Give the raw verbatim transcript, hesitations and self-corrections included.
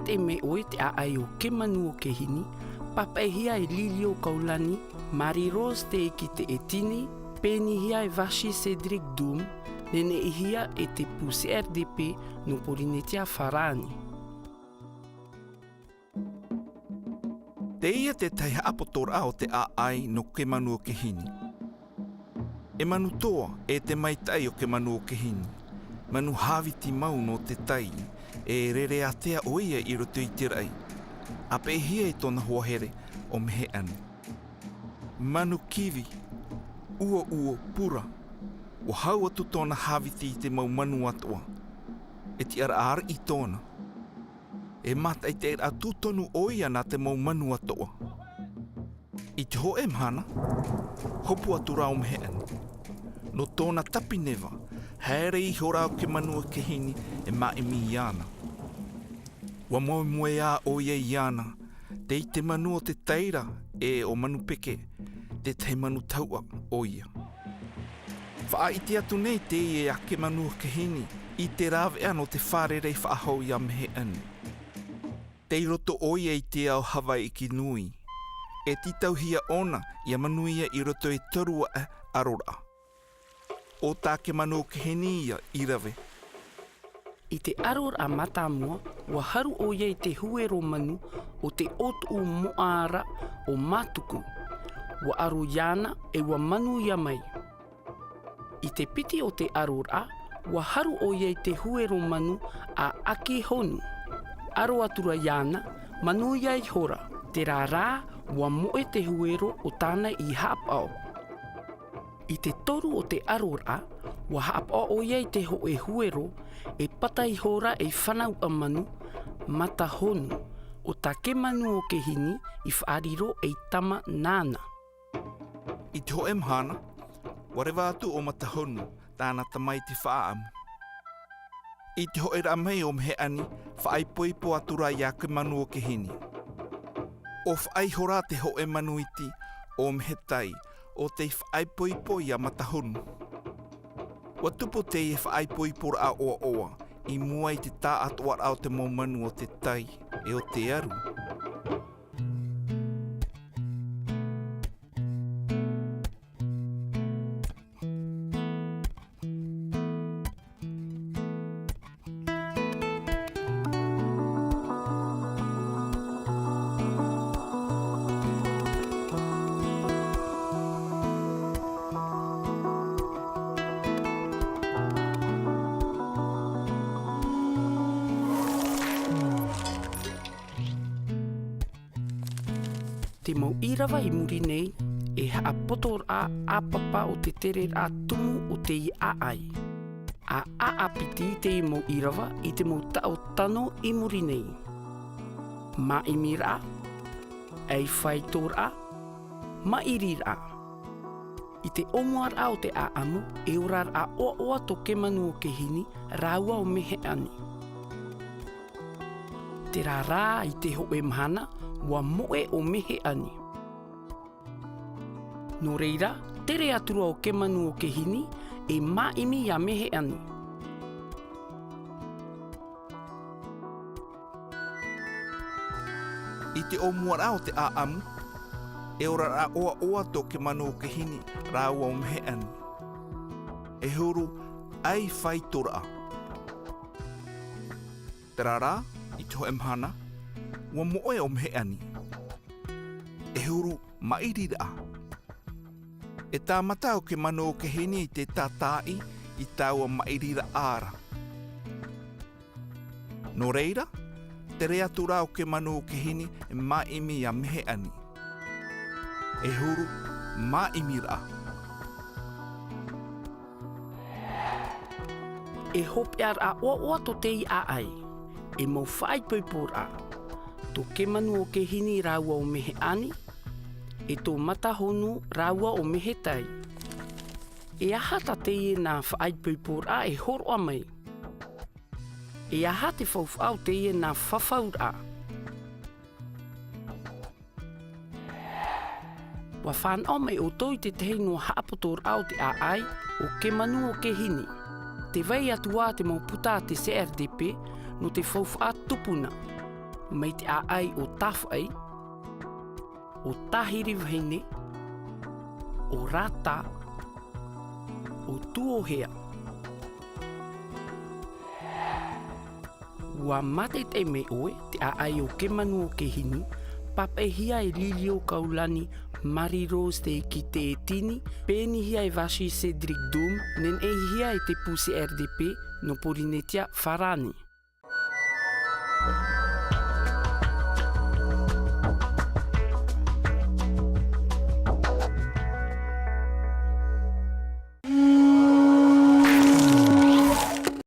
Te mea ʻoe te ʻāʻai o Kemanū o Kehini, pāpaʻihia e Lilio Kaulani, Marie-Rose Teikite Etini, pēnihia e Vassy Cédric Doum, neneʻihia e te pū C R D P nō Pōrīnetia Farāni. Teie te tahi haʻapotoraʻa o te ʻāʻai nō Kemanū o Kehini. E manu toa, e te maitaʻi o Kemanū o Kehini. Manu hāviti mau nō te tai, e rere ātea ʻoia i roto i te raʻi. ʻApeʻehia e tōna hoa here ʻo Meheʻani. Manu kivi, ʻuoʻuo, pura. ʻUa hau atu tōna hāviti i te mau manu atoʻa. E tiʻaraʻa ariʻi tōna. E mātaʻitaʻiraʻa tūtonu ʻoia nā te mau manu atoʻa. I te hōʻē mahana, hopu atu rā ʻo Meheʻani. Nō tōna tapi neva, haere ihora ʻo Kemanū o Kehini e māʻimi iāna. ʻUa moemoeā ʻoia iāna, tei te manu o te tai ra, e ʻo Manupeke, te tahi manu tahuʻa ʻoia. Faʻaʻite atu nei teie a Kemanū o Kehini i te rāveʻa nō te fārerei faʻahou iā Meheʻani. Tei roto ʻoia i te ao Havaiʻi nui. E tītauhia ʻōna ʻia manuia i roto i te toru aʻe ʻaroraʻa. ʻO tā Kemanū o Kehini ia i rave. I te ʻaroraʻa mātāmua, ʻua haru ʻoia i te huero manu o te ʻōtuʻu moʻa ra ʻo Mātuku. ʻUa ʻaro iāna e ʻua manuia mai. I te piti o te ʻaroraʻa, ʻua haru ʻoia i te huero manu a Akihonu. ʻAro atu ra iāna, manuia ihora, terā rā, ʻua moʻe te huero o tāna i haʻapaʻo. I te toru o te ʻaroraʻa, ʻua haʻapaʻo ʻoia i te hōʻē huero, e pata ihora ei fanauʻa manu, Matahonu, ʻo tā Kemanū o Kehini i faʻariro ei tama nāna. I te hōʻē mahana, ʻua reva atu ʻo Matahonu, tāna tama i te faʻaʻamu. I te hōʻē ra mai ʻo Meheʻani, faʻaipoipo atu ra iā Kemanū o Kehini. ʻO faʻaihora te hōʻē manu iti ʻo Mehetai, ʻo tei faʻaipoipo iā Matahonu. ʻUa tupu teie faʻaipoiporaʻa ʻoaʻoa, i mua i te tāʻatoʻaraʻa o te mau manu o te tai, e o te aru. Te mau ʻīrava i muri nei, e haʻapotoraʻa ʻāpapa o te tereraʻa tumu o te ʻāʻai. ʻA ʻāpiti i te mau ʻīrava i te mau taʻo tano i muri nei. Māʻimiraʻa, ʻaifaitoraʻa, maʻiriraʻa. I te ʻōmuaraʻa o te ʻāʻamu, e oraraʻa ʻoaʻoa tō Kemanū o Kehini, rāua ʻo Meheʻani. Terā rā i te hōʻē mahana, ʻua moʻe ʻo Meheʻani. Nō reira, tere atu ra ʻo Kemanū o Kehini, e māʻimi iā Meheʻani. I te ʻōmuaraʻa o te ʻāʻamu, e oraraʻa ʻoaʻoa tō Kemanū o Kehini, rāua ʻo Meheʻani. E huru ʻaifaitoraʻa. Terā rā, i te hōʻē mahana, ʻua moʻe ʻo Meheʻani. E huru maʻiriraʻa. E tāmata ʻo Kemanū o Kehini i te tātāʻi i taua maʻiriraʻa ra. Nō reira, tere atu ra ʻo Kemanū o Kehini e māʻimi iā Meheʻani. E huru māʻimiraʻa. E hopeʻaraʻa ʻoaʻoa tō teie ʻāʻai, e mau faʻaipoiporaʻa. Tō Kemanū o Kehini rāua ʻo Meheʻani, e tō Matahonu rāua ʻo Mehetai. E aha tā teie nā faʻaipoiporaʻa e hōroʻa mai? E aha te faufaʻa o teie nā fafauraʻa? ʻUa fānaʻo mai ʻoutou i te tahi noa haʻapotoraʻa o te ʻāʻai o Kemanū o Kehini. Tē vai atu ā te mau puta a te C R D P nō te faufaʻa tupuna. mai te ʻāʻai o Tāfaʻi, o Tāhiri Vahine, o Rata, o Tuohea. Ua mātaʻitaʻi mai ʻoe te ʻāʻai o Kemanu o Kehinu, pāpaʻihia e Lilio Kaulani, Marie-Rose Te Kite Tini, pēnihia e Vassy Cédric Dom, neneʻihia e te pū C R D P nō Pōrīnetia Farāni.